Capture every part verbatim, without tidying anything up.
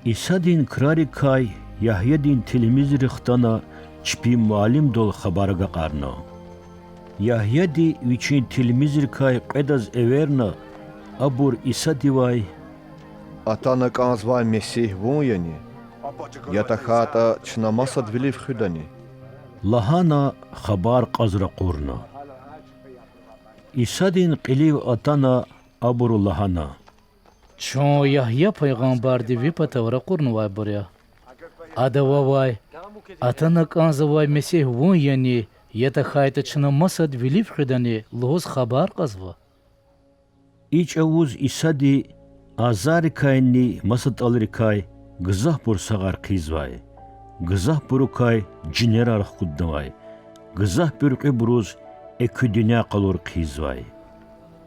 Исадин крарикай Ягьядин тилмизри хтана чпин муаллимдал хабар агакьарна. Ягьяди вичин тилмизрикай кьведаз эверна, абур Исадивай: Атана кӀанзавай Месигь Вун яни? Я тахьайтӀа чна масад вилив хуьдани? лагьана хабар кьаз ракъурна. Исадин кьилив атана, абуру лагьана: Чун Ягья пайгъамбарди ви патав ракъурнавайбур я. Ада вавай: Атана кӀанзавай Месигь Вун яни, я тахьайтӀа чна масад вилив хуьдани? лугьуз хабар кьазва. И чӀавуз Исади азаррикайни масатӀалрикай гзафбур сагъар хъийизвай, гзафбурукай жинерар хкуднавай, гзаф буьркьуьбуруз экуь дуьнья къалур хъийизвай.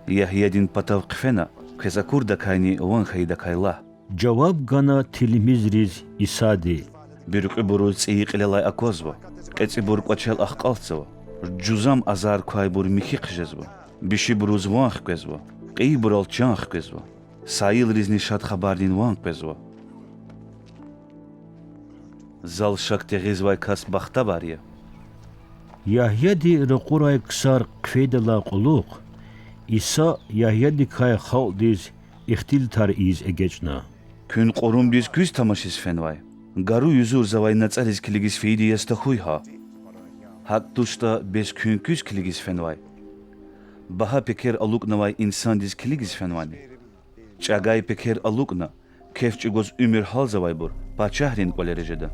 Ягьядин патав хъфена, квез акурдакайни ван хьайидакай лагь,– жаваб гана тилмизриз Исади. Буьркьуьбуруз цӀийи кьилелай аквазва, кьецӀибур кӀвачел ахкьалтзава, жузам азар квайбур михьи хъжезва, бишибуруз ван хквезва, кьейибурал чан хквезва, саилризни Шад Хабардин ван къвезва. Зал шак тегъизвай кас бахтавар я. Ягьяди ракъурай ксар хъфейдалай кьулухъ Иса Ягьядикай халкьдиз ихтилатар ийиз эгечӀна: Куьн кьурумдиз куьз тамашиз фенвай? Гару юзурзавай нацӀариз килигиз фейиди яз тахьуй гьа. ГьакӀ туштӀа, бес куьн куьз килигиз фенвай? Багьа пекер алукӀнавай инсандиз килигиз фенвани? ЧӀагай пекер алукӀна, кеф чӀугваз уьмуьр гьалзавайбур пачагьрин кӀвалера жеда.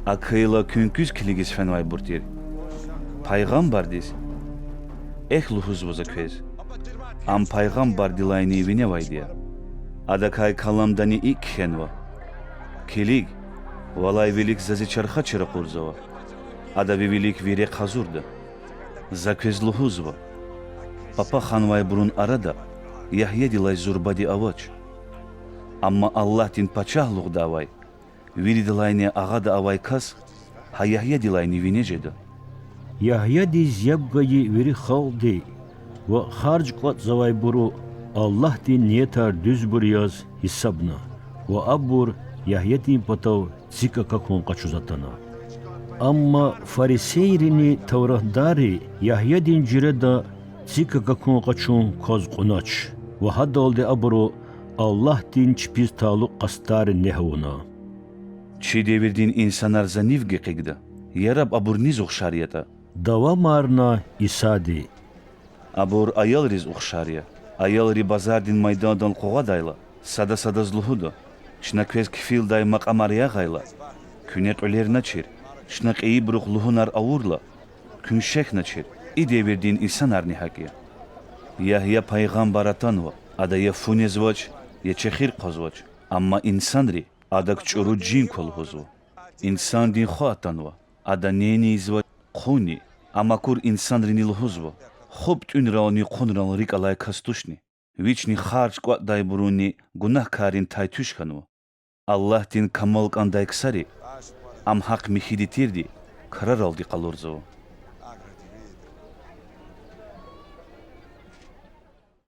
АкӀ хьайила, куьн куьз килигиз фенвайбур тир? Пайгъамбардиз? Эхь лугьузва за квез, ам пайгъамбардилайни виневайди я. Адакай каламдани икӀ кхьенва: Килиг, валай вилик за зи чархачи ракъурзава. Ада ви вилик ви рехъ гьазурда. За квез лугьузва: папа ханвайбурун арада Ягьядилай зурбади авач. Амма Аллагьдин Пачагьлугъда авай, виридалайни агъада авай кас гьа Ягьядилайни вине жеда. Ягьядиз яб гайи вири халкьди ва харж кӀватӀзавайбуру Аллагьдин ниятар дуьзбур яз гьисабна ва абур Ягьядин патав цик акахьун къачуз атана. Амма фарисейрини тавратдарри Ягьядин жуьреда цик акахьун къачун кваз кьунач ва гьадалди абуру Аллагьдин чпиз талукь къастарри негь авуна. Чи девирдин инсанар за нив гекъигда? Яраб абур низ ухшар ятӀа? давамарна Исади. Абур аялриз ухшар я. Аялри базардин майдандал къугъвадайла, сада-садаз лугьуда: Чна квез кфелдай макьамар ягъайла, куьне кьуьлерначир, чна кьейибурухъ лугьунар авурла, куьн шехьначир. И девирдин инсанарни гьакӀ я. Ягья пайгъамбар атанва, ада я фу незвач, я чехир хъвазвач, амма инсанри адак чӀуру жин ква лугьузва. Инсандин Хва атанва, ада нени ийизва, хъунни, ам акур инсанрини лугьузва: ХупӀ тӀуьнрални хъунрал рикӀ алай кас тушни? Вични харж кӀватӀдайбурунни гунагькаррин тай туьш хьанва. Аллагьдин камал кӀандай ксари, ам гьахъ-михьиди тирди, краралди къалурзава.